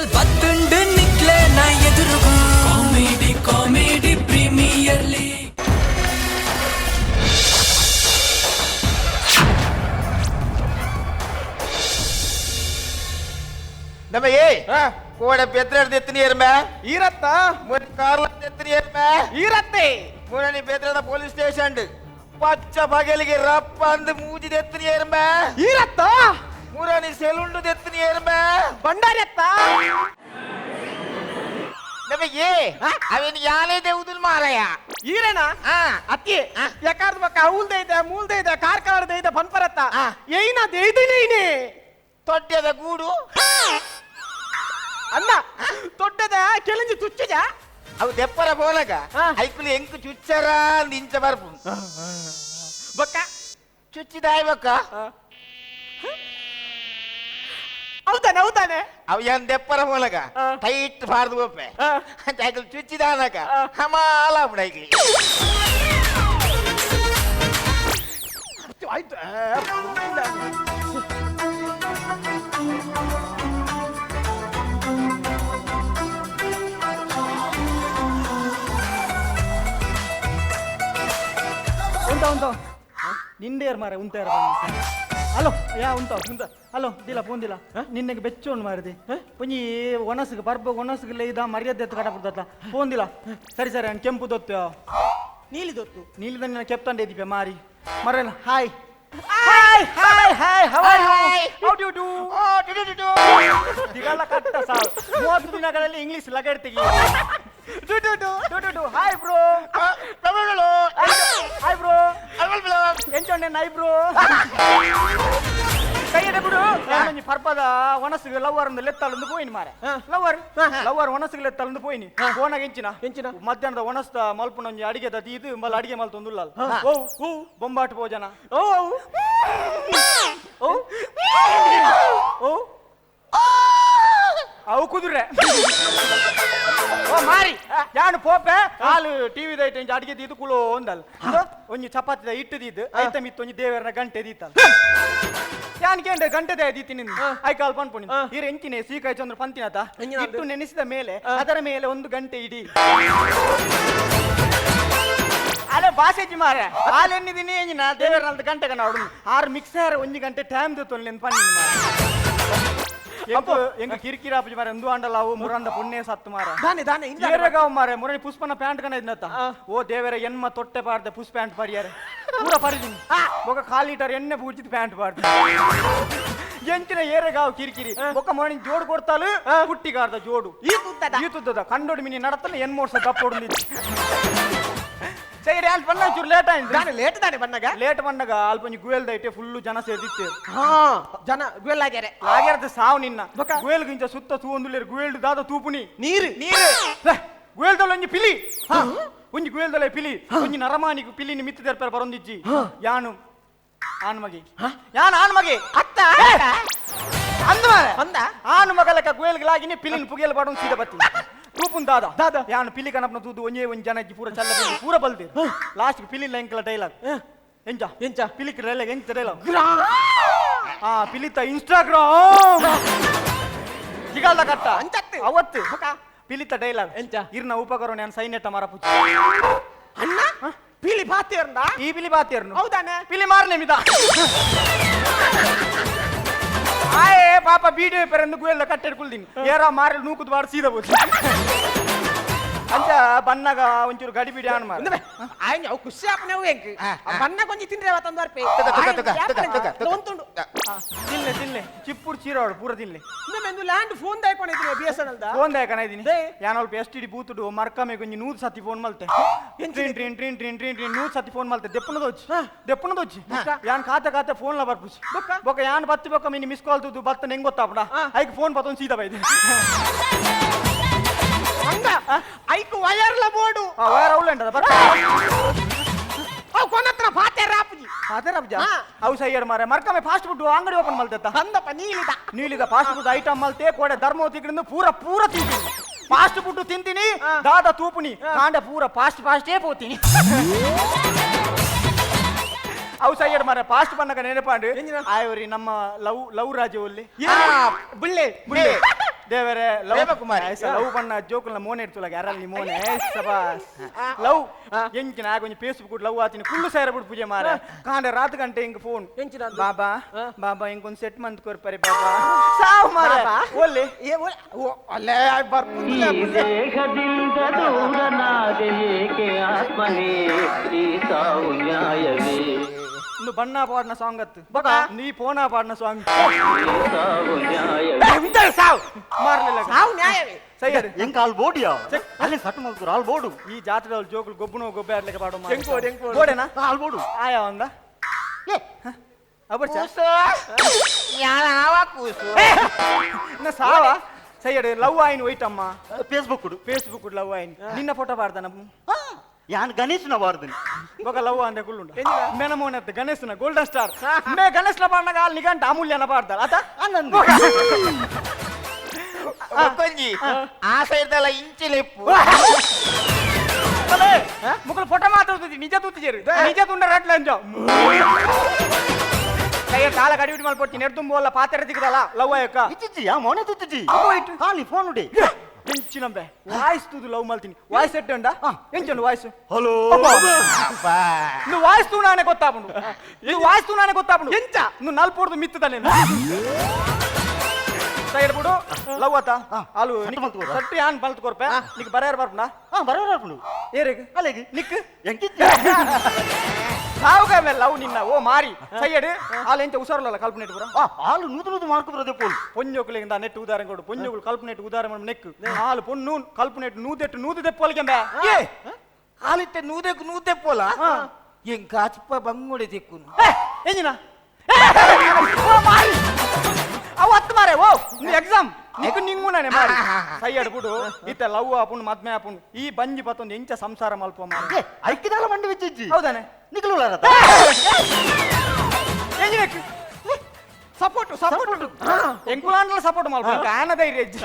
IPL ಬತ್ತುಂಡು ನಿಕ್ಲೆ ನಾ ಎದುರುಗು comedy comedy premier league. ನಮ್ಮ ಏ ಕೋಡೆ ಪೆದ್ರೆಡ್ ಎತ್ತಿನಿ ಏರ್ಮೆ. ಈರತ್ತ. ಮೂರು ಕಾರ್ಲ ಎತ್ತಿನಿ ಏರ್ಮೆ. ಈರತ್ತೆ. ಮೂರನಿ ಪೆದ್ರದ ಪೊಲೀಸ್ ಸ್ಟೇಷನ್ ಪಚ್ಚ ಬಗಲಿಗೆ ರಪ್ಪ ಅಂದ್ ಮೂಜಿದ ಎತ್ತಿನಿ ಏರ್ಮೆ. ಈರತ್ತ. ಮೂರನಿ ಸೆಲುಂಡು ಎತ್ತಿನಿ ಏರ್ಮೆ. ಬಂಡಾರತ್ತ. ನಮ್ಮ ಏ ಅವನ್ ಯಾನೇ ದೇವುದುಲ್ ಮಾರಾಯ. ಈರಣ. ಆ. ಅತ್ತಿ ಯಾಕಾರ್ದ ಬಕ್ಕ ಅವಲ್ದ ಇದೆ, ಮೂಲ್ದ ಇದೆ, ಕಾರ್ಕಳದ ಇದೆ, ಪನ್ಪರತ್ತ. ಆ. ಏನ ದೇಯ್ದಿನಿ ಏನೇ? ತೊಟ್ಟೆದ ಗೂಡು. ಅಲ್ಲ, ದೊಡ್ಡದ ಕೆಳಂಜಿ ತುಚ್ಚುಜ. ಅವು ದೆಪ್ಪರ ಬೋಲಗ. ಆ. ಐಕುಲು ಎಂಕು ಚುಚ್ಚರ ನಿಂಚ ಬರ್ಪು. ಬಕ್ಕ ಚುಚ್ಚಿದಾಯ್ ಬಕ್ಕ. ಹೌದಾನೆ, ಹೌದಾನೆ. ಅವು ಏನ್ ದೆಪ್ಪರ ಮೂಲಕ ಆ. ಟೈಟ್ ಬಾರ್ದು ಬೋಪೆ. ಆ. ಐಕುಲು ಚುಚ್ಚಿದಾನಕ. ಆ. ಹಮಾಲ ಐಕ್ಲಿ. ಆಯ್ತು. ಉಂಟ ಉಂಟ ನಿಂದೇರ್ ಮಾರೆ ಉಂಟೇರ್. ಹಲೋ, ಯಾ ಉಂಟ ಉಂಟ. ಹಲೋ, ದಿಲ ಪೋಂದಿಲ್ಲ ನಿನ್ನೆಗೆ ಬೆಚ್ಚೋಣ್ ಮಾರಿದಿ ಪೊಂಜಿ ಒಣಸುಗೆ ಪರ್ಬ ಒಣಸುಗೆ ಇದ ಮರ್ಯಾದೆ ಎತ್ತು ಕಡಪಡ್ದತ್ತ ಪೋಂದಿಲ್ಲ. ಸರಿ ಸರಿ, ನಾನು ಕೆಂಪು ದೊತ್ತು. ನೀಲಿ ದೊತ್ತು. ನೀಲಿದ ನಿನ್ನ ಕೆಪ್ತಂಡೆ ಇದ್ದೀಪ ಮಾರಿ ಮರಲ್ಲ. Hi hi hi hi, how are you? Hi. How do do? O to to to. ದಿಗಲ ಕಟ್ಟ ಸಾವು 30 ದಿನಗಳಲ್ಲಿ ಇಂಗ್ಲಿಷ್ ಲಗಡ್ ತೆಗಿ. Do do do do do do. Hi bro. ಪ್ರಭುಗಳು. Hi bro. ಅಲ್ವಲ್. ಎಂಚೊಂಡೆ ನಾಯ್ ಬ್ರೋ ಕೈಯಡೆ ಬಿಡು. ಒಂಜಿ ಪರ್ಪದ ಒಣಸುಗೆ ಲವರ್ ಒಂದು ಲೆತ್ತಲಂದು ಪೋಯಿನಿ ಮಾರೆ. Lover lover ಒಣಸುಗೆ ಲೆತ್ತಲಂದು ಪೋಯಿನಿ. ಫೋನಾಗ ಎಂಚಿನ? ಎಂಚಿನ? ಮಧ್ಯಾಹ್ನದ ಒಣಸ್ದ ಮಲ್ಪುನ ಒಂಜಿ ಅಡಿಗೆದ ಇದು ಮಲ್ಲ ಅಡಿಗೆ ಮಲ್ತೊಂದುಲ್ಲ. ಓ ಓ ಬೊಂಬಾಟ್ ಭೋಜನ. ಓ ಓ. ಓ ಓ ಅವು ಕುದುರೆ. ಓ ಮಾರಿ ಯಾನು ಪೋಪೆ ಕಾಲು ಟಿವಿ ದೈಟ್ ಒಂಜಿ ಅಡಿಗೆ ದೀದು ಕುಲೋ ಒಂದಲ್ಲ ಒಂಜಿ ಚಪಾತಿದ ಇಟ್ಟು ದೀದು ಐತ ಮಿತ್ತು ಒಂಜಿ ದೇವರನ ಗಂಟೆ ದೀತಲ್ಲ. ಯಾನ್ ಕೇಂದ್ರ ಗಂಟೆ ದೀತಿ ನಿಂದು I call ಪನ್ಪುಣಿ ಈರ್ ಎಂಚಿನೆ ಸೀಕಾಯ್ ಚಂದ್ರ ಪಂತಿನತ. ಎಂಚಿನ ಅದು? ಇಟ್ಟು ನೆನೆಸಿದ ಮೇಲೆ ಅದರ ಮೇಲೆ ಒಂದು ಗಂಟೆ ಇಡಿ. ಅಲೆ ಬಾಸೆಜಿ ಮಾರೆ ಹಾಲು ಎನ್ನಿದ್ದೀನಿ ಎಂಜಿನ ದೇವರ ಗಂಟೆ ಕಣ ಆರು ಮಿಕ್ಸರ್ ಒಂಜಿ ಗಂಟೆ ಟೈಮ್ ದೊತ್ತೊಂದು ಪನ್ನಿ ಮಾರೆ. ಎಂಕು ಎಂಕು ಕಿರಿಕಿರಿ ಆಪುಜಿ ಮಾರೆ. ಒಂದು ಅಂಡಲ ಅವು ಮುರಂದ ಪುಣ್ಯ ಸತ್ತು ಮಾರ. ದಾನೆ ದಾನೆ ಇಂದ. ಏರೆಗಾವ್ ಮಾರೆ ಮುರಣಿ ಪುಷ್ಪನ ಪ್ಯಾಂಟ್ ಕಣ ಇದ್ನತ್ತ. ಓ ದೇವರ ಎನ್ಮ ತೊಟ್ಟೆ ಪಾಡ್ದೆ ಪುಷ್ ಪ್ಯಾಂಟ್ ಪರಿಯಾರೆ ಪೂರ ಪರಿದಿನಿ. ಬೊಕ ಕಾಲ್ ಲೀಟರ್ ಎಣ್ಣೆ ಪೂಜಿದ್ ಪ್ಯಾಂಟ್ ಪಾಡ್ದೆ. ಎಂಚಿನ ಏರೆಗಾವ್ ಕಿರಿಕಿರಿ. ಬೊಕ ಮೊಣಿ ಜೋಡು ಕೊಡ್ತಾಲು ಪುಟ್ಟಿಗಾರ್ದ ಜೋಡು. ಈ ತುದ್ದದ. ಈ ತುದ್ದದ ಕಂಡೋಡಿ ಮಿನಿ ನಡತಲ್ಲ ಎನ್ಮೋರ್ಸ ದಪ್ಪೊಡು. ಸರಿ ಅಲ್ಲಿ ಬಣ್ಣ ಚೂರು ಲೇಟ್ ಆಯ್ತು. ದಾನೆ ಲೇಟ್ ದಾನೆ ಬಣ್ಣಗ? ಲೇಟ್ ಬಂದಾಗ ಅಲ್ಪ ಒಂಜಿ ಗುವೆಲ್ ದೈಟೆ ಫುಲ್ಲು ಜನ ಸೇರ್ದಿತ್ತೇರು. ಹಾ, ಜನ ಗುವೆಲ್ ಆಗ್ಯಾರೆ. ಲಾಗ್ಯಾರದ ಸಾವು ನಿನ್ನ. ಬೊಕ? ಗುವೆಲ್ ಗಿಂಚ ಸುತ್ತ ತೂವೊಂದುಲ್ಲೇರು. ಗುವೆಲ್ಡ್ ದಾದ ತೂಪುನಿ? ನೀರು. ನೀರು. ಗುವೆಲ್ದಲ್ಲ ಒಂಜಿ ಪಿಲಿ. ಒಂಜಿ ಗುವೆಲ್ದಲ್ಲ ಪಿಲಿ ಒಂಜಿ ನರಮಾನಿಗೆ ಪಿಲಿನಿ ಮಿತ್ತು ದರ್ಪರ ಬರೊಂದಿಜ್ಜಿ. ಯಾನು ಆನ್ ಮಗಿ, ಯಾನ್ ಆನ್ ಮಗಿ. ಅತ್ತ. ಅಂದ ಮಾರೆ. ಅಂದ? ಆನು ಮಗಲಕ ಗುವೆಲ್ಗೆ ಲಾಗಿನಿ ಪಿಲಿನ ಪುಗೆಲ್ ಬಾಡೊಂದು ಸೀದ ಬತ್ತಿ ತೂಪುನ್ ದಾದ. ದಾದ? ಯಾನು ಪಿಲಿ ಕನಪ್ನ ತೂದು ಒಂಜೇ ಒಂಜಿ ಜನ ಇಜ್ಜಿ. ಪೂರ ಚಲ್ಲ ಪಿಲಿ, ಪೂರ ಬಲ್ದಿ. ಲಾಸ್ಟ್ ಪಿಲಿ ಎಂಕಲ ಡೈಲಾಗ್ ಎಂಚ? ಎಂಚ? ಪಿಲಿಕ್ ಡೈಲಾಗ್ ಎಂಚ ಡೈಲಾಗ್? ಆ ಪಿಲಿತ ಇನ್ಸ್ಟಾಗ್ರಾಮ್ ಜಿಗಾಲ್ದ ಕಟ್ಟ. ಅಂಚತ್ತು. ಅವತ್ತು ಪಿಲಿತ ಡೈಲಾಗ್ ಎಂಚ? ಇರ್ನ ಉಪಕರಣ ನಾನು ಸೈನೆಟ್ಟ ಮರ ಪುಚ್ಚ. ಅಣ್ಣ ಪೀಲಿ ಬಾತಿಯರ್ಂದ. ಈ ಪಿಲಿ ಬಾತಿಯರ್ನು. ಹೌದಾನೆ? ಪಿಲಿ ಮಾರನೆ ಮಿದ ಆಯೇ ಪಾಪ ಬೀಡಿ ಪೆರಂದು ಗುವೆಲ್ಲ ಕಟ್ಟೆಡ್ ಕುಲ್ದಿನಿ. ಏರ ಮಾರಿ ನೂಕುದು ಬಾಡ್ ಸೀದ ಬೋದು. ಅಂಚ ಬನ್ನಗ ಒಂಚೂರು ಗಡಿ ಬಿಡಿ ಆನ್ ಮಾರ. ಆಯ್ನ ಅವು ಖುಷಿ ಆಪನೆ ಅವು ಎಂಕ್ ಬಣ್ಣ ಕೊಂಚ ತಿಂದ್ರೆ ತಂದು ಅರ್ಪೆ. ತುಕ, ತುಕ, ತುಕ, ತುಕ, ತುಕ, ತುಕ. ಒಂತುಂಡು. ತಿನ್ಲೆ ತಿನ್ಲೆ ಚಿಪ್ಪುಡು ಚೀರಾಡು ಪೂರ ತಿನ್ಲೆ. ಮೆಂದು ಲ್ಯಾಂಡ್ ಫೋನ್ ದಾಯ್ಕೊಂಡಿದ್ದೀನಿ B S N L the. Phone ದಾಯಕನ ಇದ್ದೀನಿ. They. ಯಾನಲ್ಪ S T D ಬೂತುಡು ಮರ್ಕಮೆ ಕೊಂಜಿ 100 ಸತಿ ಫೋನ್ ಮಲ್ತೆ. Train train train train train train 100 ಸತಿ ಫೋನ್ ಮಲ್ತೆ. ದೆಪ್ಪುನದೊಚ್ಚಿ ದೆಪ್ಪುನದೊಚ್ಚಿ ಯಾನ್ ಖಾತೆ ಖಾತೆ ಫೋನ್ ಲ ಬರ್ಪುಚಿ. ಬೊಕ್ಕ? ಬೊಕ್ಕ ಯಾನ್ ಬತ್ತಿ ಬೊಕ್ಕ ಮಿನಿ ಮಿಸ್ ಕಾಲ್ ತೂದು ಬತ್ತ ನೆಂಗ್ ಗೊತ್ತಾಪಡ. ಐಕ್ ಫೋನ್ ಬತ್ತೊಂದು ಸೀದಾ ಬೈದೆ. ಹಂಗ ಐಕ್ ವಯರ್ಲ ಬೋರ್ಡು. ಆ ವೈರ್ ಅವಳಂಟದ ಬರ್ತ. ಅವು ಕೊನತ್ರ ಪಾತೆ ರಾಪುಜಿ. ಅದೇ ರಬ್ಜ. ಹಾ. ಅವು ಸೈಯಡ್ ಮಾರೆ ಮರ್ಕಮೆ ಫಾಸ್ಟ್ ಫುಡ್ ಅಂಗಡಿ ಓಪನ್ ಮಲ್ತೆತ್ತ. ಅಂದಪ್ಪ ನೀಲಿದ. ನೀಲಿದ fast food item ಮಲ್ತೆ ಕೋಡೆ ಧರ್ಮವತಿಗಿಂದ ಪೂರ ಪೂರ ತಿಂತೀನಿ. ಫಾಸ್ಟ್ ಫುಡ್ ತಿಂತೀನಿ. ಹಾ. ದಾದ ತೂಪುನಿ ಕಾಂಡ ಪೂರ ಫಾಸ್ಟ್ ಫಾಸ್ಟೇ ಪೋತೀನಿ. ಅವು ಸೈಯಡ್ ಮಾರೆ ಫಾಸ್ಟ್ ಬನ್ನಗ ನೆನಪಾಂಡು. ಎಂಜಿನ? ಆಯವ್ರಿ ನಮ್ಮ ಲವ್ ಲವ್ ರಾಜ ಒಲ್ಲಿ. ಬುಳ್ಳೆ. ಬುಳ್ಳೆ. ದೇವರೇ ಲವ್ ಪ್ರೇಮಕುಮಾರಿ. ಲವ್ ಬಣ್ಣ ಜೋಕುಲ್ನ ಮೋನೆ ಇಡ್ತುಲಾಗ ಯಾರಲ್ಲಿ ಮೋನೆ ಸಬಾಸ್ ಲವ್ ಎಂಚಿನ ಆಗೊಂಜಿ ಫೇಸ್ಬುಕ್ ಲವ್ ಆತಿನ ಕುಲ್ಲು ಸೇರ ಬಿಡು ಪೂಜೆ ಮಾರ ಕಾಂಡೆ ರಾತ್ ಗಂಟೆ ಹಿಂಗ್ ಫೋನ್ ಬಾಬಾ ಬಾಬಾ ಹಿಂಗ್ ಒಂದ್ ಸೆಟ್ ಮಂತ್ ಕೊರ್ಪರಿ ಬಾಬಾ ಸಾವು ಮಾರ ಒಲ್ಲೆ ಅಲ್ಲೇ ಬರ್ಪುಲ್ಲ ದೇಹದಿಂದ ದೂರನಾದೆ ಏಕೆ ಆತ್ಮನೇ ಈ ಸಾವು ನ್ಯಾಯವೇ ಇನ್ನು ಬಣ್ಣ ಪಾಡಿನ ಸಾಂಗ್ ಅತ್ತು ನೀ ಪೋನಾ ಪಾಡಿನ ಸಾಂಗ್ ಈ ಸಾವು ನ್ಯಾಯವೇ ಸಾವು ಮಾರ್ಲಿಲ್ಲ ಸಾವು ನ್ಯಾಯವೇ ಸೈ ಅದು ಎಂಕ ಆಲ್ ಬೋಡಿಯಾ ಅಲ್ಲಿ ಸಟ್ ಮಲ್ತುರು ಆಲ್ ಬೋಡು ಈ ಜಾತ್ರೆ ಜೋಕುಲು ಗೊಬ್ಬುನೋ ಗೊಬ್ಬೆ ಆಡ್ಲಿಕ್ಕೆ ಪಾಡು ಎಂಕೋಡು, ಎಂಕೋಡು. ಗೋಡೆನಾ ಆಲ್ ಬೋಡು ಆಯಾ ಒಂದ ಅಬರ್ಚ ಕೂಸು ಯಾವ ಕೂಸು ಇನ್ನ ಸಾವ ಸೈಯಡ್ ಲವ್ ಆಯ್ನ ಒಯ್ಟಮ್ಮ Facebook Facebook love ಆಯ್ನ ನಿನ್ನ ಫೋಟೋ ಬಾರ್ದನ ಯಾನ್ ಗಣೇಶನ ಬಾರ್ದನಿ ಬೊಕ ಲವ್ ಅಂದೆ ಕುಳ್ಳುಂಡ ಮೇನ ಮೋನತ್ ಗಣೇಶನ ಗೋಲ್ಡನ್ ಸ್ಟಾರ್ ಮೇ ಗಣೇಶನ ಬಾರ್ನಾಗ ಅಲ್ಲಿ ನಿಗಂಟ ಅಮೂಲ್ಯನ ಬಾರ್ದಾಳ ಆತ ಅನ್ನಂದು ಒಂಜಿ ಆ ಸೈಡ್ದಲ್ಲ ಇಂಚಿಲೆಪ್ಪು ಮುಕುಲು ಫೋಟೋ ಮಾತಾಡ್ತಿದ್ದಿ ನಿಜ ತೂತಿಜೇರು ನಿಜ ತುಂಡ ರಟ್ಲ ಅಂಜ ಕೈಯ ತಾಳ ಕಡಿವಿಡಿ ಮಲ್ಪೊಟ್ಟಿ ನೆಡ್ದುಂಬೋಲ್ಲ ಪಾತ್ರೆ ತಿಕ್ಕದಲ್ಲ ಲವ್ ಆಯಕ್ಕ ಇಚ್ಚಿಚ್ಚಿ ಯಾ ಮೋನೆ ತುತ್ತಿಜಿ ಖಾಲಿ ಫೋನ್ ಉಡೆ ಎಂಚಿನಂಬೆ ವಾಯ್ಸ್ ತೂದು ಲವ್ ಮಲ್ತೀನಿ ವಾಯ್ಸ್ ಎಟ್ಟುಂಡ ಎಂಚುಂಡು ವಾಯ್ಸ್ ಹಲೋ నువ్వు వాయిస్ తూనానే ಗೊತ್ತಾಪುಂಡು నువ్వు ವಾಯ್ಸ್ ತೂನಾನೆ ಗೊತ್ತಾಪುಂಡು ಎಂಚ నువ్వు నల్పూర్ದು ಮಿತ್ತದ ನೀನು ಸೈಡ್ ಬಿಡು ಲವ್ ಆತ ಆಲು ಸಟ್ಟು ಮಲ್ತ್ ಕೊರ್ಪ. ಸಟ್ಟು ಯಾನ್ ಬಲ್ತ್ ಕೊರ್ಪೆ ನಿಕ್ ಬರೆಯರ್ ಬರ್ಪುಂಡ ಹಾ ಬರೋರು ಏರೆಗ್ ಅಲೆಗ್ ನಿಕ್ ಎಂಕಿಚ್ಚಿ ಸಾವುಗ ಮೇಲೆ ಲವ್ ನಿನ್ನ ಓ ಮಾರಿ ಸೈಯಡ್ ಆಲ್ ಎಂಚ ಉಸಾರುಲಲ್ಲ ಕಲ್ಪನೆ ಪೂರ ಆಲು ನೂತು ನೂತು ಮಾರ್ಕ್ ಬರೋದೆ ಪೋಲ್ ಪೊಂಜೋಕುಲಿಂದ ನೆಟ್ ಉದಾರ ಕೊಡು ಪೊಂಜೋಕುಲು ಕಲ್ಪನೆ ಉದಾರ ನೆಕ್ ಆಲು ಪೊಣ್ಣು ಕಲ್ಪನೆ ನೂದೆಟ್ಟು ನೂದು ದೆಪ್ಪೊಲಿಗೆಂಬೆ ಏ ಆಲಿತ್ತೆ ನೂದೆಕ್ ನೂದೆಪ್ಪೋಲ ಎಂಕ ಚಿಪ್ಪ ಬಂಗುಡೆ ತಿಕ್ಕುನು ಎಂಜಿನ ಅವು ಹತ್ತು ಮಾರೆ ಓ ನೀ ಎಕ್ಸಾಮ್ ನೀಕು ನಿಂಗುನಾನೆ ಮಾರಿ ಸೈಯಡ್ ಬಿಡು ಇತ್ತ ಲವ್ ಆಪುಂಡು ಮದ್ಮೆ ಆಪುಂಡು ಈ ಬಂಜಿ ಪತ್ತೊಂದು ಎಂಚ ಸಂಸಾರ ಮಲ್ಪ ಮಾರೆ ಐಕ್ಯದಾಲ ಮಂಡಿ ವಿಚ್ಚಿಜ್ಜಿ ಹೌದಾನೆ ನಿಕಲು ಎಂಜಿನಕ್ ಸಪೋರ್ಟ್ ಸಪೋರ್ಟ್ ಎಂಕುಲಾಂಡ್ಲ ಸಪೋರ್ಟ್ ಮಲ್ಪ ಆನ ಧೈರ್ಯ ಇಜ್ಜಿ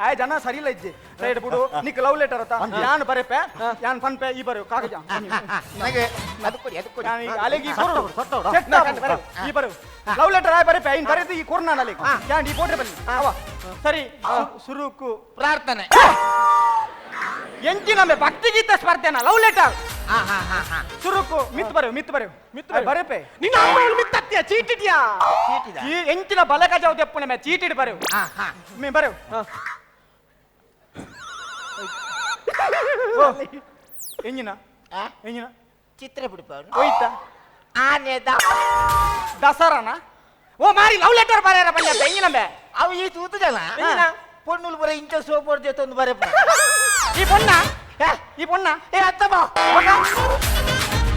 ಆಯ್ ಜನ ಸರಿಲ್ಲ ಇಜ್ಜಿ ಸೈಡ್ ಬಿಡು ನಿಕ್ ಲವ್ ಲೆಟರ್ ಅತ್ತ ಯಾನ್ ಬರೆಪೆ ಯಾನ್ ಪನ್ಪೆ ಈ ಬರೆವು ಕಾಗಜ ನನಗೆ ಅದು ಕೊಡಿ ಅದು ಕೊಡಿ ಯಾನ್ ಈಗ ಅಲೆಗೆ ಈ ಕೊರು ಸಟ್ಟೋಡು, ಸೆಟ್ ಆಪು. ಈ ಬರೆವು ಲವ್ ಲೆಟರ್ ಆಯ್ ಬರೆಪೆ ಇನ್ ಬರೆದು ಈ ಕೊರು ನಾನು ಅಲೆಗೆ ಯಾನ್ ಈ ಪೋಟ್ರೆ ಬನ್ನಿ ಅವ ಸರಿ ಸುರುಕು ಪ್ರಾರ್ಥನೆ ಎಂಚಿ ನಮ್ಮೆ ಭಕ್ತಿಗೀತೆ ಸ್ಪರ್ಧೆನ ಲವ್ ಲೆಟರ್ ಸುರುಕು ಮಿತ್ ಬರೆವು ಮಿತ್ ಬರೆವು ಮಿತ್ ಬರೆಪೆ ನಿನ್ನ ಅಮ್ಮ ಮಿತ್ತತ್ತಿಯ ಚೀಟಿದ್ಯಾ ಚೀಟಿದ ಈ ಎಂಚಿನ ಬಲಗಜ ತೆಪ್ಪುನ ಮೇ ಚೀಟಿಡ್ ಬರೆವು ಮೇ ಬರೆವು ಓ, ಎಂಜಿನ ಎಂಜಿನ ಚಿತ್ರ ಬಿಡ್ಪಾವನು ಹೋಯ್ತಾ ಆನೆದ ದಸರಾನ ಓ ಮಾರಿ ಲವ್ ಲೆಟರ್ ಬರೆಯರ ಬಂದ ಎಂಜಿನ ಬೇ ಅವು ಈ ತೂತು ಜನ ಎಂಜಿನ? ಪೊಣ್ಣುಲು ಬರ ಇಂಚ ಸೋಪ್ ಹೊಡ್ದೆ ಒಂದು ಬರೆಪ ಈ ಪೊಣ್ಣ ಈ ಪೊಣ್ಣ ಏ ಅತ್ತಮ್ಮ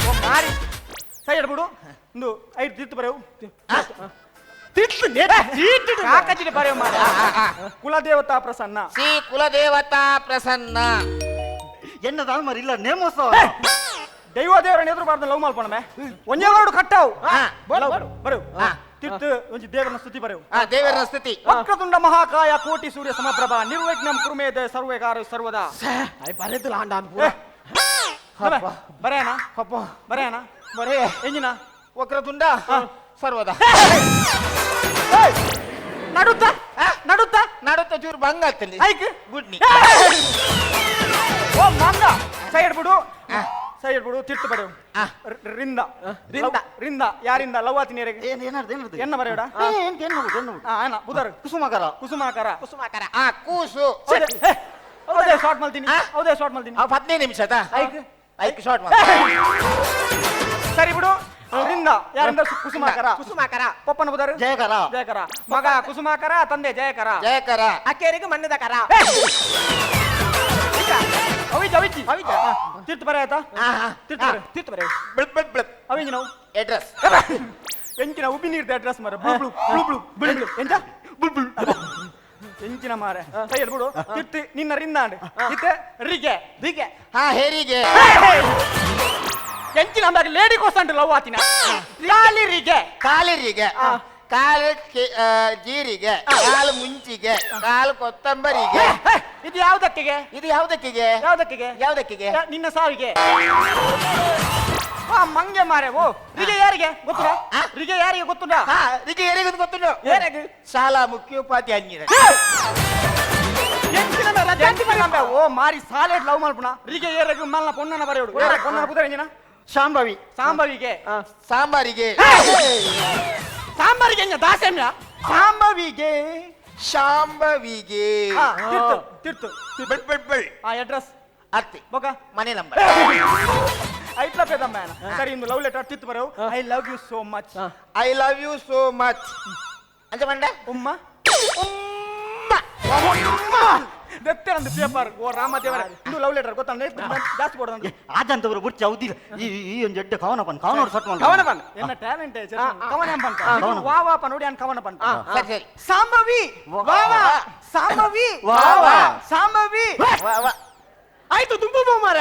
ಓ ಮಾರಿ ಸೈ ಬಿಡು ಒಂದು ಐದು ತಿತ್ತು ಬರೆವು ಕಾಕಜಿಗೆ ಬರೆವು ಮಾರ ಕುಲದೇವತಾ ಪ್ರಸನ್ನ ಶ್ರೀ ಕುಲದೇವತಾ ಪ್ರಸನ್ನ ಎನ್ನದಾಲ್ ಮರಿ ಇಲ್ಲ ನೇಮೋತ್ಸವ ದೈವ ದೇವರನ್ನ ಎದುರು ಬಾರ್ದ ಲವ್ ಮಲ್ಪಣಮೆ ಒಂಜೇ ವರ್ಡ್ ಕಟ್ಟಾವು ಬರೆವು ತಿರ್ತು ಒಂಜಿ ದೇವರನ್ನ ಸ್ತುತಿ ಬರೆವು ದೇವರ ಸ್ತುತಿ ವಕ್ರತುಂಡ ಮಹಾಕಾಯ ಕೋಟಿ ಸೂರ್ಯ ಸಮಪ್ರಭಾ ನಿರ್ವಿಘ್ನಂ ಕುರುಮೇದ ಸರ್ವೇಗಾರ ಸರ್ವದಾ ಬರೆದು ಆಂಡ ಪೂರ ಬರೆಯಣ ಬರೆಯಣ ಬರೇ ಎಂಜಿನ ವಕ್ರತುಂಡ ಸರ್ವದಾ ನಡುತ್ತ ನಡುತ್ತ ನಡುತ್ತ ಚೂರು ಭಂಗ ಆಗ್ತದೆ ಐಕ್ ಗುಡ್ನಿ ಓ ಮಂಗ ಸೈಡ್ ಬಿಡು ಸೈಡ್ ಬಿಡು ತಿರ್ತು ಬರೆವು ರಿಂದ ರಿಂದ. ರಿಂದ ಯಾರಿಂದ ಲವ್ ಆತಿನೇರಿಗೆ ಏನ್ ಏನಾರ್ದು ಏನಾರ್ದು ಎನ್ನ ಬರೆಯೋಡ ಏನ್ ಎನ್ನಬಹುದು ಎನ್ನಬಹುದು ಆನ ಬುಧರ್ ಕುಸುಮಕರ ಕುಸುಮಾಕರ ಕುಸುಮಾಕರ ಆ ಕೂಸು ಹೌದೇ ಶಾರ್ಟ್ ಮಲ್ತೀನಿ ಹೌದೇ ಶಾರ್ಟ್ ಮಲ್ತೀನಿ 15 ನಿಮಿಷದ ಐಕ್ ಐಕ್ ಶಾರ್ಟ್ ಮಾಡ ಸರಿ ಬಿಡು ರಿಂದ ಯಾರಿಂದ ಕುಸುಮಾಕರ ಕುಸುಮಾಕರ ಪಪ್ಪನ ಬುಧರ್ ಜಯಕರ ಜಯಕರ ಮಗ ಕುಸುಮಾಕರ ತಂದೆ ಜಯಕರ ಜಯಕರ ಅಕ್ಕೇರಿಗೆ ಮಣ್ಣದ ಕರ ಅವಿಜ್ ಅವಿಜ್ ಅವಿಜ್ ತೀರ್ಥ ಬರ ಆಯ್ತಾ ತೀರ್ಥ ಬರ ತೀರ್ಥ ಬರ ಬ್ಲಪ್ ಬ್ಲಪ್ ಬ್ಲಪ್ ಅವಿಂಜ್ ನಾವು ಅಡ್ರೆಸ್ ಎಂಚಿನ ಉಬ್ಬಿ ನೀರ್ದ ಅಡ್ರೆಸ್ ಮಾರ blue blue blue blue blue blue ಎಂಚ blue blue ಎಂಚಿನ ಮಾರೆ ಕೈ ಬಿಡು ತಿರ್ತಿ ನಿನ್ನ ರಿಂದಾಂಡ್ ಇತ್ತೆ ರಿಗೆ ರಿಗೆ ಹಾ ಹೆರಿಗೆ ಎಂಚಿನ ಅಂದಾಗ ಲೇಡಿ ಕೋಸಂಡ್ ಲವ್ ಆತಿನ ಕಾಲಿ ರಿಗೆ ಕಾಲಿರಿಗೆ ಕಾಲು ಜೀರಿಗೆ ಕಾಲು ಮುಂಚಿಗೆ ಕಾಲು ಕೊತ್ತಂಬರಿಗೆ ಇದು ಯಾವ್ದಕ್ಕಿಗೆ ಇದು ಯಾವ್ದಕ್ಕಿಗೆ ಯಾವ್ದಕ್ಕಿಗೆ ಯಾವ್ದಕ್ಕಿಗೆ ನಿನ್ನ ಸಾವಿಗೆ ಮಂಗೆ ಮಾರೆ ಓ ರಿಗೆ ಯಾರಿಗೆ ಗೊತ್ತುಂಟಾ? ರಿಗೆ ಯಾರಿಗೆ ಗೊತ್ತುಂಟಾ? ರಿಗೆ ಯಾರಿಗೆ ಗೊತ್ತುಂಟು? ಏರೆಗ್? ಶಾಲಾ ಮುಖ್ಯೋಪಾಧ್ಯಾಯ. ಓ ಮಾರಿ ಸಾಲೆಟ್ ಲವ್ ಮಲ್ಪುಣ ರಿಗೆ ಏರೆಗ್ ಮಲ್ನ ಪೊನ್ನನ ಬರೆಯೋಡು. ಪೊನ್ನನ ಪುದರೆಂಜಿನ? ಶಾಂಭವಿ. ಸಾಂಬವಿಗೆ. ಸಾಂಬಾರಿಗೆ. ಸಾಂಬಾರಿಗೆ ದಾಸಮ್ಯ ಸಾಂಬವಿಗೆ. ಶಾಂಭವಿಗೆ. ತಿರ್ತು ತಿರ್ತು. ಬೆಳ್ ಬೆಳ್ ಬೆಳ್. ಆ ಅಡ್ರೆಸ್ ಅತ್ತಿ ಬೊಕ ಮನೆ ನಂಬರ್ ಐಟ್ಲ ಪೇದಮ್ಮ. ಸರಿ, ಇಂದು ಲವ್ ಲೆಟರ್ ತಿತ್ತು ಬರೋ. I love you so much. I love you so much ಅಂತ ಬಂಡ. ಉಮ್ಮ ಉಮ್ಮ ದತ್ತೆರಂದು ಪೇಪರ್. ಓ ರಾಮದೇವರ, ಇಂದು ಲವ್ ಲೆಟರ್ ಗೊತ್ತಾ? ಜಾಸ್ತಿ ಕೊಡೋದು ಆಜಂತವರು ಬುರ್ಚಿ ಅವದಿಲ್ಲ. ಈ ಈ ಒಂದು ಎಡ್ಡೆ ಕವನ ಪನ್, ಕವನ ಸಟ್ ಮಲ್ತ. ಕವನ ಪನ್. ಎನ್ನ ಟ್ಯಾಲೆಂಟ್ ಕವನ ಎಂಬ ವಾ ವಾ ಪ ನೋಡಿ ಅನ್ ಕವನ ಪನ್. ಸರಿ ಸರಿ. ಸಾಂಬವಿ ವಾ ವಾ, ಸಾಂಬವಿ ವಾ ವಾ, ಸಾಂಬವಿ ವಾ ವಾ. ಆಯ್ತು, ದುಂಬು ಪೋ ಮಾರ.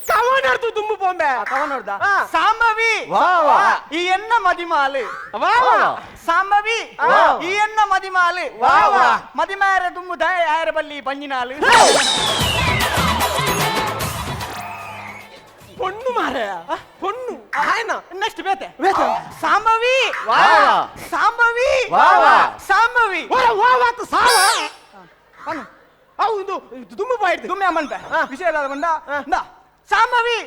ಕವನ ಅರ್ಥ ದುಂಬು ಪೋಂಬೆ. ಕವನ ನೋಡ್ದ. ಸಾಂಬವಿ ವಾ ವಾ, ಈ ಎನ್ನ ಮದಿಮಾಲು. ವಾ ವಾ, ಸಾಂಬವಿ ಈ ಎನ್ನ ಮದಿಮಾಲು. ವಾ ವಾ, ಮದಿಮಾರ ದುಂಬು ದಾಯ ಆಯರ ಬಲ್ಲಿ ಬಂಜಿನಾಲು. ಪೊಣ್ಣು ಮಾರ, ಪೊಣ್ಣು ಆಯ್ನ. ನೆಕ್ಸ್ಟ್ ಬೇತೆ ಬೇತೆ. ಸಾಂಬವಿ ವಾ ವಾ, ಸಾಂಬವಿ ವಾ ವಾ, ಸಾಂಬವಿ ವಾ ವಾ ವಾತು ಸಾವ ಹೌದು. ದುಂಬು ಬಾಯ್ದು ದುಮ್ಮೆ ಅಮ್ಮನ್ಪೆ ವಿಷಯ ಬಂದ. ಸಾಂಬವಿ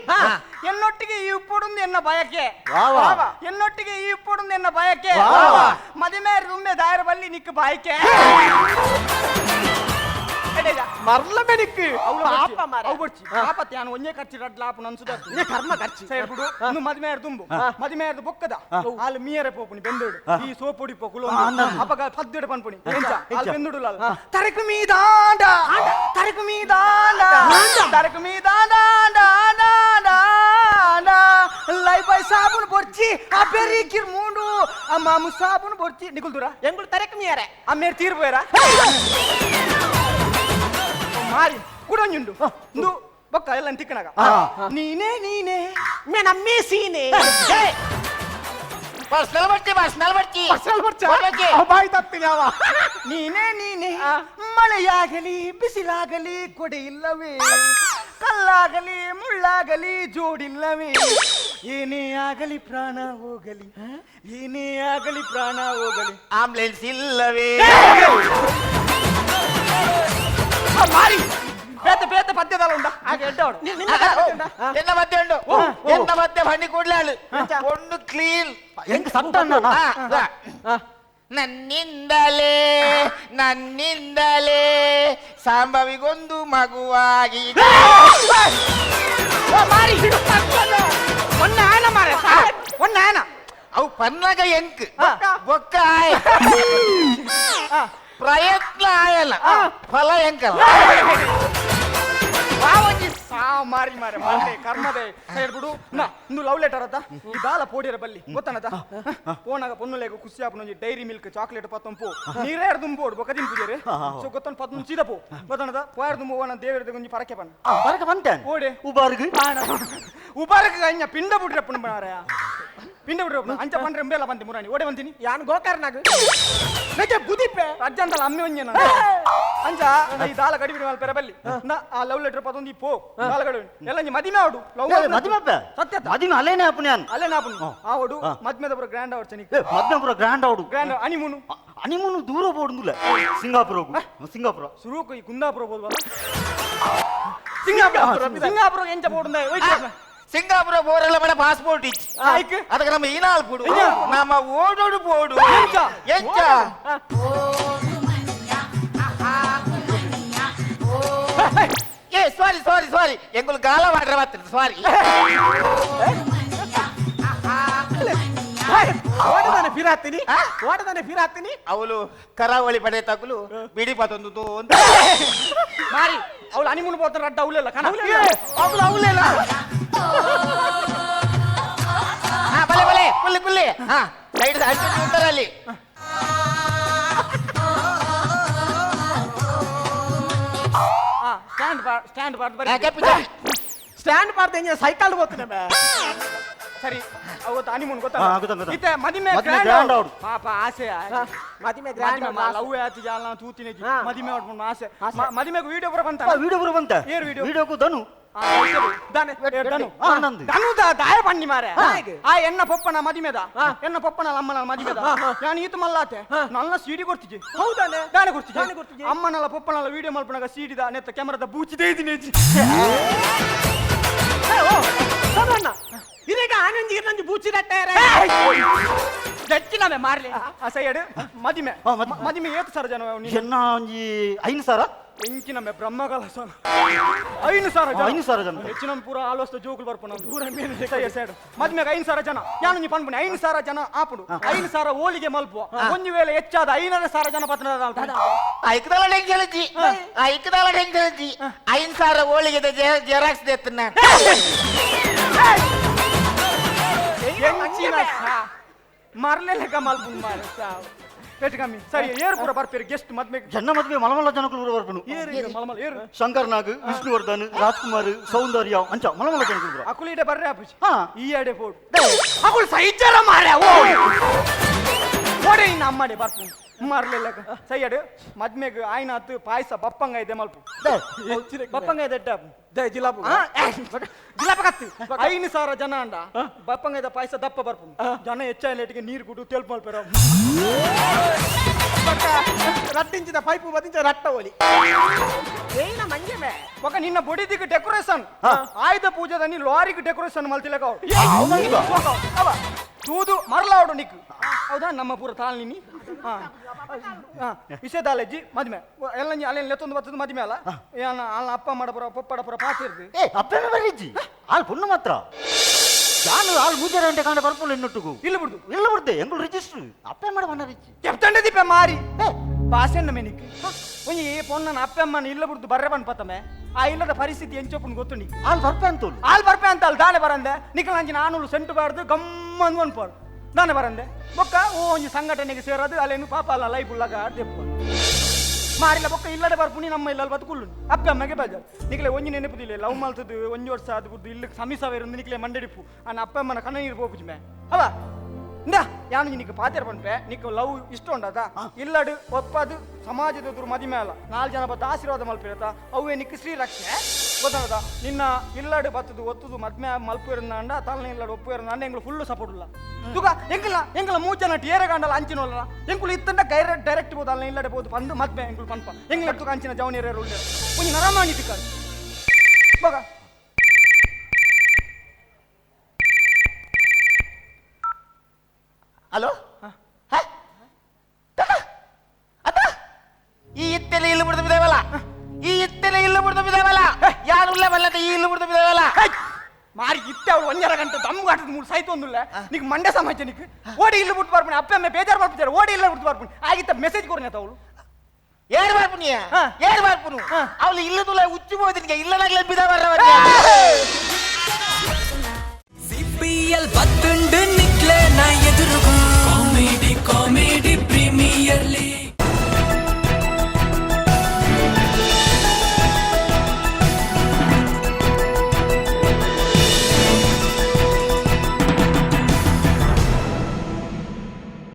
ಎನ್ನೊಟ್ಟಿಗೆ ಈ ಉಪ್ಪುಡುಂದು ಎನ್ನ ಬಯಕೆ. ಎನ್ನೊಟ್ಟಿಗೆ ಈ ಉಪ್ಪುಡುಂದು ಎನ್ನ ಬಯಕೆ. ಮದಿಮೇರ್ ದುಮ್ಮೆ ದಾಯರ ಬಲ್ಲಿ ನಿಕ್ಕು ಬಾಯ್ಕೆ. ಮರ್ಲ ಮೆನಿಕ್ ಅವು ಬಡ್ಚಿ ಪಾಪತ್ತೆ ನಾನು ಒಂಜೇ ಖರ್ಚು ರಡ್ಲ ಆಪು ನನ್ ಸುಧಾರ್ತು ಕರ್ಮ ಖರ್ಚು ಸೇರ್ಬಿಡು. ಇನ್ನು ಮದಿಮೇರ್ ತುಂಬು ಮದಿಮೇರ್ದು ಬೊಕ್ಕದ ಅಲ್ಲಿ ಮೀಯರೆ ಪೋಪುನಿ ಬೆಂದೋಡು ಈ ಸೋಪುಡಿ ಪೋಕುಲು ಅಪಗ ಪದ್ದುಡು ಪನ್ಪುನಿ ಎಂಚ ಅಲ್ಲಿ ಬೆಂದುಡು ತರಕು ಮೀದಾಂಡ ತರಕು ಮೀದಾಂಡ ತರಕು ಮೀದಾಂಡ ಲೈ ಬೈ ಸಾಬೂನು ಬೊರ್ಚಿ ಆ ಬೆರಿ ಕಿರ್ ಮೂಂಡು ಆ ಮಾಮು ಸಾಬೂನು ಬೊರ್ಚಿ ನಿಕುಲ್ದುರ ಎಂಗುಳು ತರಕು ಮೀಯರೆ ಆ ಮೇರ್ ತೀರ್ ಪೋಯರ ಮಾರಿ ಕುಡೊಂಜುಂಡು ಇಂದು ಬೊಕ್ಕ ಎಲ್ಲ ತಿಕ್ಕನಾಗ ನೀನೇ ನೀನೇ ಮೇ ನಮ್ಮೇ ಸೀನೆ. ಪರ್ಸನಲ್ ಬರ್ತಿ, ಪರ್ಸನಲ್ ಬರ್ತಿ, ಪರ್ಸನಲ್ ಬರ್ಚಾ ಬಾಯಿ ತಪ್ತೀನಿ ಅವ. ನೀನೇ ನೀನೇ ಮಳೆಯಾಗಲಿ ಬಿಸಿಲಾಗಲಿ ಕೊಡೆ ಇಲ್ಲವೇ, ಕಲ್ಲಾಗಲಿ ಮುಳ್ಳಾಗಲಿ ಜೋಡಿಲ್ಲವೇ, ಏನೇ ಆಗಲಿ ಪ್ರಾಣ ಹೋಗಲಿ, ಏನೇ ಆಗಲಿ ಪ್ರಾಣ ಹೋಗಲಿ ಆಂಬುಲೆನ್ಸ್ ಇಲ್ಲವೇ. ಮಾರಿ ಬೇತೆ ಬೇತೆ ಪದ್ಯದಲ್ಲ ಉಂಡ ಹಾಗೆ ಎಡ್ಡವಡು. ಎನ್ನ ಮಧ್ಯೆ ಉಂಡು, ಎನ್ನ ಮಧ್ಯೆ ಬಣ್ಣಿ ಕೂಡ್ಲಾಳು ಒಂದು ಕ್ಲೀನ್ ಹೆಂಗ್ ಸಟ್ಟ. ನನ್ನಿಂದಲೇ ನನ್ನಿಂದಲೇ ಸಾಂಬವಿಗೊಂದು ಮಗುವಾಗಿದೆ. ಒನ್ನ ಆನ ಮಾರೆ, ಒನ್ನ ಆನ. ಅವು ಪನ್ನಾಗ ಎಂಕ್ ಬೊಕ್ಕ ಆಯ ಪ್ರಯತ್ನ ಆಯಲ್ಲ, ಫಲ ಎಂಕಲ್ಲ. ಮಾರಿ ಮಾರೆ ಮಾರೆ ಕರ್ಮದೆ ಹೇಳ್ಬಿಡು. ನಾ ಇಂದು ಲವ್ ಲೆಟರ್ ಅತ್ತ ಈ ದಾಲ ಪೋಡಿರ ಬಲ್ಲಿ ಗೊತ್ತನದ ಪೋನಾಗ ಪೊನ್ನುಲೇಗ ಖುಷಿ ಆಪುನ dairy milk chocolate ಪತ್ತೊಂಪು ನೀರೇರ್ ದುಂಬೋಡು ಬೊಕ ತಿಂಪುಜೇರೆ ಸೊ ಗೊತ್ತನ್ ಪತ್ತೊಂದು ಸೀದಾ ಪೋ ಗೊತ್ತನದ ಪೋಯರ್ ದುಂಬು ಓನ ದೇವರದ ಗುಂಜಿ ಪರಕೆ ಪನ್ ಪರಕೆ ಬಂತೆ ಓಡೆ ಉಬಾರ್ಗ್ ಉಬಾರ್ಗ್ ಅಯ್ಯ ಪಿಂಡ ಬುಡ್ರೆ ಪುಣ ಮಾರಾಯ ಪಿಂಡ ಬಿಡ್ರೆ ಅಂಚ ಪಂಡ್ರೆ ಎಂಬೆಲ್ಲ ಬಂತಿ ಮುರಾಣಿ ಓಡೆ ಬಂತೀನಿ ಯಾನ್ ಗೋಕರ್ನಾಗ ನಕ್ಕೆ ಬುದಿಪೆ ಅಜ್ಜಂತಲ ಅಮ್ಮೆ ಒಂಜೆ ಅಂಚ ಈ ದಾಲ ಕಡಿಬಿಡಿ ಮಲ್ಪ ಪೆರಬಲ್ಲಿ ನಾ ಆ ಲವ್ ಲೆಟರ್ ಪತ್ತೊಂದು ಪೋ ದಾಲ ಕಡಿಬಿಡಿ ಎಲ್ಲ ಒಂಜಿ ಮದಿಮೆ ಆಡು ಲವ್ ಮದಿಮೆ ಅಪ್ಪೆ ಸತ್ಯ ಮದಿಮೆ ಅಲ್ಲೇನೆ ಅಪ್ಪು ನಾನು ಅಲ್ಲೇನೆ ಆಪುನು ಆವಡು ಮದ್ಮೆದ ಪುರ ಗ್ರ್ಯಾಂಡ್ ಆವಡ್ ಚನಿ ಮದ್ಮೆ ಪುರ ಗ್ರ್ಯಾಂಡ್ ಆವಡು ಗ್ರ್ಯಾಂಡ್ ಅನಿಮೂನು ಅನಿಮೂನು ದೂರ ಬೋಡುಂದುಲ್ಲ ಸಿಂಗಾಪುರ ಹೋಗು ಸಿಂಗಾಪುರ ಸುರುಕು ಈ ಕುಂದಾಪುರ ಹೋದ್ವಲ್ಲ ಸಿಂಗಾಪುರ ಸಿಂಗಾಪುರ ಎಂಚ ಬೋಡುಂದ ಸಿಂಗಾಪುರ ಬೋರೆಲ್ಲ ಮನೆ ಪಾಸ್ಪೋರ್ಟ್ ಇಚ್ಚಿ ಅದಕ್ಕೆ ನಮ್ಮ ಈನಾಲ್ ಪುಡು ನಮ್ಮ ಓಡೋಡು ಬೋಡು ಎಂಚ ಏ ಸಾರಿ ಸಾರಿ ಸಾರಿ ಎಂಗುಲು ಗಾಲ ಮಾಡ್ರೆ ಮಾತ್ರ ಸಾರಿ ಓಡದಾನೆ ಫಿರಾತೀನಿ ಓಡದಾನೆ ಫಿರಾತೀನಿ ಅವಳು ಕರಾವಳಿ ಪಡೆ ತಗುಲು ಬಿಡಿ ಪತೊಂದು ಅಂತ ಮಾರಿ ಅವಳು ಅನಿಮೂನ್ పోతారు ಅಡ್ಡ ಅವಳೆಲ್ಲ ಕಣ ಅವಳು ಅವಳೆಲ್ಲ ಹಾ ಬಲೆ ಬಲೆ ಕುಲ್ಲಿ ಕುಲ್ಲಿ ಹಾ ಸೈಡ್ ಅಂಟು ಅಲ್ಲಿ ಸ್ಟ್ಯಾಂಡ್ ಸ್ಟ್ಯಾಂಡ್ ಬಾರ್ದು ಬರಿ ಸ್ಟ್ಯಾಂಡ್ ಬಾರ್ದು ಹೆಂಗೆ ಸೈಕಲ್ ಹೋಗ್ತೀನಿ ಸರಿ ಅವತ್ತು ಹನಿಮೂನ್ ಗೊತ್ತಾ ಇತ್ತೆ ಮದಿಮೆ ಗ್ರ್ಯಾಂಡ್ ಔಟ್ ಪಾಪ ಆಸೆ ಮದಿಮೆ ಗ್ರ್ಯಾಂಡ್ ಲವ್ ಆಯ್ತು ಜಾಲ ತೂತಿನ ಮದಿಮೆ ಔಟ್ ಆಸೆ ಮದಿಮೆಗೆ ವಿಡಿಯೋ ಪುರ ಬಂತ ವಿಡಿಯೋ ಪುರ ಬಂತ ಏರ್ ವಿಡಿಯೋ ವಿಡಿಯೋಕು ಧನು ದಾಯ ಪಣ್ಣಿ ಮಾರೆ ಆ ಎನ್ನ ಪೊಪ್ಪನ ಮದಿಮೆದ ಎನ್ನ ಪೊಪ್ಪನ ಅಮ್ಮನ ಮದಿಮೆದ ನಾನು ಈತ ಮಲ್ಲಾತೆ ನನ್ನ ಸೀಡಿ ಕೊಡ್ತಿದ್ದೆ ಹೌದಾನೆ ದಾನೆ ಕೊಡ್ತಿದ್ದೆ ಅಮ್ಮನಲ್ಲ ಪೊಪ್ಪನಲ್ಲ ವಿಡಿಯೋ ಮಲ್ಪನಾಗ ಸೀಡಿದ ನೆತ್ತ ಕ್ಯಾಮರಾದ ಬೂಚಿದೇ ಇದೀನಿ ಇದೀಗ ಆನಂದ್ ನಂಜು ಬೂಚಿದಟ್ಟಾರೆ ಜಚ್ಚಿನಮೆ ಮಾರ್ಲಿ ಸೈಯಡ್ ಮದಿಮೆ ಮದಿಮೆ ಏತು ಸರ್ ಜನ ಎನ್ನ ಒಂಜಿ 5,000 ಎಂಚಿನಮ್ಮೆ ಬ್ರಹ್ಮಕಲ ಸರ್ 5,000 ಜನ 5,000 ಜನ ಹೆಚ್ಚಿನ ಪೂರ ಆಲೋಸ್ತ ಜೋಕುಲು ಬರ್ಪು ನಾವು ಪೂರ ಮೇಲೆ ಸೈಡ್ ಸೈಡ್ ಮದ್ಮೆಗೆ 5,000 ಜನ ಯಾನು ನೀ ಪನ್ಪುಣೆ 5,000 ಜನ ಆಪುಡು 5,000 ಓಲಿಗೆ ಮಲ್ಪು ಒಂಜಿ ವೇಳೆ ಹೆಚ್ಚಾದ 5,500 ಜನ ಪತ್ನ ಐಕದಾಳ ಟೆನ್ಷನ್ ಐಕದಾಳ ಟೆನ್ಷನ್ 5,000 ಓಳಿಗೆ ಜೆರಾಕ್ಸ್ ದೇತ್ತನ ಮರ್ಲೆಲೆಕ ಮಲ್ಪು ಮಾರೆ ಹೆಚ್ಚು ಕಮ್ಮಿ ಸರಿ ಏರು ಪೂರ ಬರ್ಪೇರು ಗೆಸ್ಟ್ ಮದ್ಮೆಗೆ ಜನ ಮದ್ವೆ ಮಲಮಲ್ಲ ಜನಕುಲು ಪೂರ ಬರ್ಪುನು ಏರು ಮಲಮಲ್ಲ ಏರು ಶಂಕರ್ ನಾಗ್ ವಿಷ್ಣುವರ್ಧನ್ ರಾಜ್ಕುಮಾರ್ ಸೌಂದರ್ಯ ಅಂಚ ಮಲಮಲ್ಲ ಜನಕುಲು ಪೂರ ಅಕುಲು ಇಡೆ ಬರ್ರೆ ಅಪ್ಪುಜಿ ಹಾ ಈ ಎಡೆ ಫೋಡು ಅಕುಲು ಸೈಜರ ಮಾರೆ ಓ ಓಡೆ ಇನ್ನು ಅಮ್ಮಡೆ ಬರ್ಪು ಮಾರ್ಲೆಲ್ಲಕ ಸೈಯಡ್ ಮದ್ಮೆಗ್ ಆಯ್ನಾತ್ ಪಾಯಸ ಬಪ್ಪಂಗ ಇದೆ ಮಲ್ಪು ಬಪ್ಪಂಗ ಇದೆ ಜಿಲಾಬು ಜಿಲಾಪಕತ್ತು 5,000 ಜನ ಅಂಡ ಬಪ್ಪಂಗದ ಪಾಯಸ ದಪ್ಪ ಬರ್ಪು ಜನ ಹೆಚ್ಚಾಯ್ಲೇಟಿಗೆ ನೀರು ಕುಡು ತೆಲ್ಪು ಮಲ್ಪೆರ ರಟ್ಟಿಂಚಿದ ಪೈಪು ಬದಿಂಚ ರಟ್ಟ ಒಲಿ ಏನ ಮಂಜಮೆ ఒక ನಿನ್ನ ಬೊಡಿದಿಗೆ ಡೆಕೋರೇಷನ್ ಆಯುಧ ಪೂಜೆದ ನೀ ಲಾರಿಗೆ ಡೆಕೋರೇಷನ್ ಮಲ್ತಿಲಕ ತೂದು ಮರಲಾವಡು ನಿಕ್ ಹೌದಾ ನಮ್ಮ ಪೂರ ತಾಳ್ನಿನಿ ವಿಷಯದಾಲಜ್ಜಿ ಮದ್ಮೆ ಎಲ್ಲ ಅಲ್ಲೇನು ಲೆತ್ತೊಂದು ಬರ್ತದ ಮದ್ಮೆ ಅಲ್ಲ ಏನ ಅಲ್ಲ ಅಪ್ಪ ಮಾಡಪುರ ಪೊಪ್ಪಡಪುರ ಪಾತಿರ್ದು ಏ ಅಪ್ಪನ ಬರ್ರಿಜ್ಜಿ ಆಲ್ ಪುಣ್ಣ ಮಾತ್ರ ನಾನು ಆಲ್ ಮೂಜರ ಗಂಟೆ ಕಾಂಡ ಬರ್ಪುಲ್ಲ ಇನ್ನೊಟ್ಟಿಗೂ ಇಲ್ಲ ಬಿಡ್ದು ಇಲ್ಲ ಬಿಡ್ದೆ ಎಂಗಳು ರಿಜಿಸ್ಟರ್ ಅಪ್ಪೆ ಮಾಡ ಬಣ್ಣ ರಿಜ್ಜಿ చెప్తండే దీపే మారి ಭಾಷೆಣ್ಣ ಮೆನಿಕ್ ಒಂಜಿ ಈ ಪೊಣ್ಣನ ಅಪ್ಪಮ್ಮನ ಇಲ್ಲ ಬಿಡ್ದು ಬರ್ರೆ ಬನ್ ಪತ್ತಮೆ ಆ ಇಲ್ಲದ ಪರಿಸ್ಥಿತಿ ಎಂಚೊಪ್ಪುನ್ ಗೊತ್ತುಂಡಿ ಆಲ್ ಬರ್ಪೆ ಅಂತೋಲು ಆಲ್ ಬರ್ಪೆ ಅಂತ ಅಲ್ ದಾನೆ ಬರಂದೆ ನಿಕಲಾಂಜಿ ನಾನೂಲು ಸೆಂಟು ಬಾರ್ದು ಗಮ್ಮಂದು ಅನ್ಪಾಡು ದಾನೆ ಬರಂದೆ ಬೊಕ್ಕ ಓ ಒಂಜಿ ಸಂಘಟನೆಗೆ ಸೇರೋದು ಅಲ್ಲೇನು ಪಾಪ ಅಲ್ಲ ಲೈಫ್ ಉಳ್ಳಾಗ ದೆಪ್ಪ ಮಾರಿಲ್ಲ ಬೊಕ್ಕ ಇಲ್ಲಡೆ ಬರ್ಪುನಿ ನಮ್ಮ ಇಲ್ಲ ಬದುಕುಲ್ಲು ಅಪ್ಪ ಅಮ್ಮಗೆ ಬೇಜಾರು ನಿಕ್ಲೆ ಒಂಜಿ ನೆನಪುದಿಲ್ಲ ಲವ್ ಮಲ್ತದ್ದು ಒಂಜಿ ವರ್ಷ ಅದು ಬಿಡ್ದು ಇಲ್ಲಿ ಸಮೀಸವೇರು ನಿಕ್ಲೆ ಮಂಡಡಿಪು ಅನ್ನ ಅಪ್ಪ ಅಮ್ಮನ ಕಣ್ಣ ನೀರು ಪೋಪುಜಿ ಮೇ ಅವ ಇಂದ ಯಾನು ನಿಕ್ ಪಾತೆರ ಪನ್ಪೆ ನಿಕ್ ಲವ್ ಇಷ್ಟ ಉಂಡದ ಇಲ್ಲಡು ಒಪ್ಪದು ಸಮಾಜದ ಎದುರು ಮದಿಮೆ ಅಲ್ಲ 4 ಜನ ಬತ್ತ ಆಶೀರ್ವಾದ ಮಲ್ಪಿರತ್ತ ಅವೇ ನಿಕ್ ಶ್ರೀರಕ್ಷೆ ಗೊತ್ತಾಗದ ನಿನ್ನ ಇಲ್ಲಡು ಬತ್ತದು ಒತ್ತದು ಮದ್ಮೆ ಮಲ್ಪುರಂದ ತಲನೆ ಇಲ್ಲಡು ಒಪ್ಪುರಂದ ಎಂಗ್ಳು ಫುಲ್ ಸಪೋರ್ಟ್ ಇಲ್ಲ ತುಗ ಎಂಕಲ ಎಂಕಲ 3 ಜನ ಏರೆ ಕಾಂಡಲ ಅಂಚಿನೋಲ್ಲ ಎಂಕುಲು ಇತ್ತಂಡ ಡೈರೆಕ್ಟ್ ಬೋದು ಅಲ್ಲ ಇಲ್ಲಡೆ ಬೋದು ಬಂದು ಮದ್ಮೆ ಎಂಕುಲು ಪನ್ಪ ಎಂಗ್ಲ ತುಗ ಅಂಚಿನ ಜವನಿಯರು ಉಳ್ಳೆ ಒಂಜಿ ನರಮಾಣಿ ತಿಕ್ಕ ಬಗ ಹಲೋ ಈ ಇತ್ತೆಲೆ ಇಲ್ಲು ಬಿಡ್ದು ಬಿದ್ದಾವಲ್ಲ ಈ ಇತ್ತೆಲೆ ಇಲ್ಲು ಬಿಡ್ದು ಬಿದ್ದಾವಲ್ಲ ಯಾರು ಉಲ್ಲ ಬಲ್ಲದ ಈ ಇಲ್ಲು ಬಿಡ್ದು ಬಿದ್ದಾವಲ್ಲ ಮಾರಿ ಇತ್ತೆ ಅವಳು 1.5 ಗಂಟೆ ದಮ್ಗೆ ಆಟದ 3 ಸೈತು ಒಂದುಲ್ಲ ನಿಕ್ ಮಂಡೆ ಸಮಾಜ ನಿಕ್ ಓಡಿ ಇಲ್ಲು ಬಿಟ್ಟು ಬರ್ಪುಣಿ ಅಪ್ಪ ಅಮ್ಮ ಬೇಜಾರು ಬರ್ಪುತ್ತಾರೆ ಓಡಿ ಇಲ್ಲ ಬಿಟ್ಟು ಬರ್ಪುಣಿ ಆಗಿತ್ತ ಮೆಸೇಜ್ ಕೊರ್ನೆ ಅವಳು ಏರು ಬರ್ಪುನಿಯ ಏರು ಬರ್ಪುನು ಅವಳು ಇಲ್ಲದುಲ್ಲ ಉಚ್ಚು ಹೋದಿನಿಗೆ ಇಲ್ಲದಾಗ್ಲೇ ಬಿದ್ದಾವಲ್ಲ